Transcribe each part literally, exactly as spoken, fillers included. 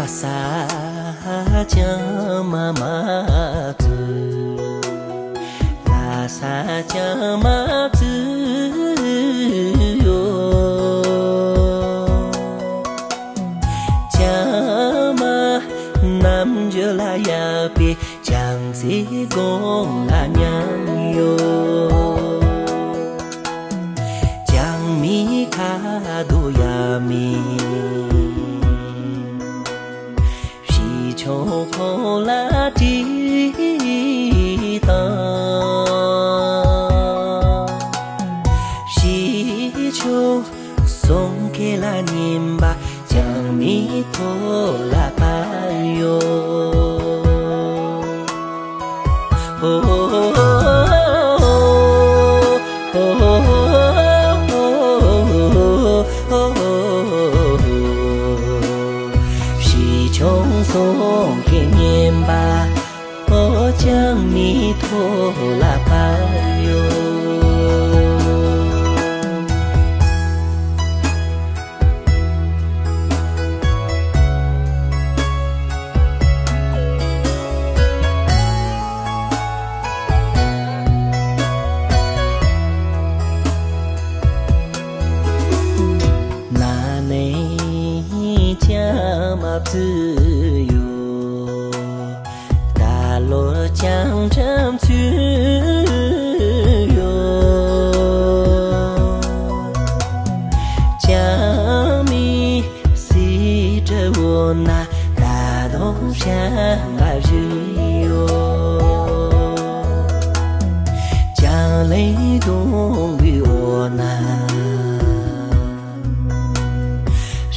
ལྷ་ས་བྱང་མ་མ་བཙུགས། ལྷ་ས་བྱང་མ་བཙུགས་ཡོད། བྱང་མ་རྣམ་འགྱུར་ལ་ཡག་པའི་བྱང་རྩེ་དགོན་ལ་མཉམ་ཡོད། བྱང་མའི་ཁ་དོག་ཡ་མེད། བྱིའུ་ཆུང་ཁོང་ལ་དྲིས་དང་། བྱིའུ་ཆུང་གསུང་སྐད་ལ་ཉན་པ། བྱང་མའི་ཐོག་ལ་བབས་ཡོད། ཧོ། བྱིའུ་ཆུང་གསུང་སྐད་ཉན་པ། ཨོ། བྱང་མའི་ཐོག་ལ་བབས་ཡོད། ན་ནིང་བྱང་མ་བཙུགས་ཡོད། ད་ལོ་བྱང་ཁྲམ་ཚུད་ཡོད། བྱང་མའི་སེ་འབྲས་འོག་ན་ད་དུང་བྱམས་པ་བཞུགས་ཡོད། བྱང་གླིང་སྡོང་པོའི་འོག་ན་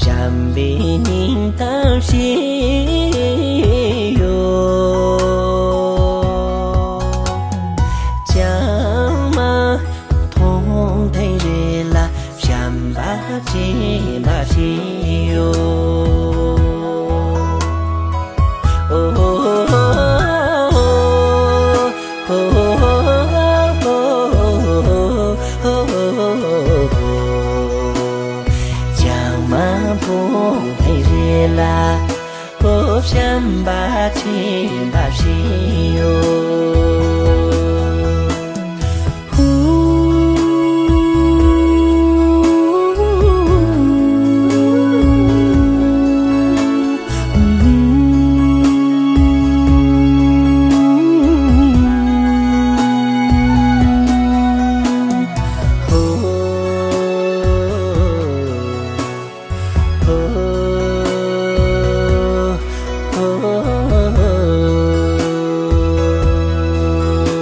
བྱམས་པའི་སྙིང་གཏམ་བཤད་ཡོད། བྱང་མ་མཐོང་ཐེངས་རེ་ལ་བྱམས་པ་དྲན་པ་བྱེད་ཡོད། ཨོ། བྱང་མ་མཐོང་ཐེངས་རེ་ལ། ཨོ། བྱམས་པ་དྲན་པ་བྱེད་ཡོད། ཧུ།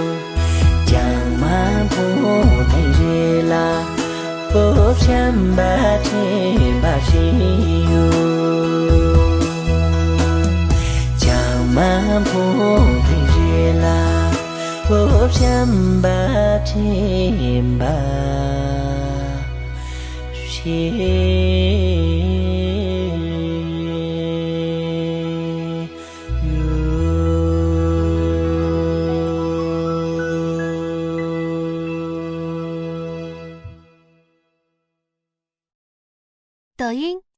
བྱང་མ་མཐོང་ཐེངས་རེ་ལ། ཨོ། བྱམས་པ་དྲན་པ་བྱེད་ཡོད། བྱང་མ་མཐོང་ཐེངས་རེ་ལ། ཨོ། བྱམས་པ་དྲན་པ་བྱེད་ཡོད།抖音。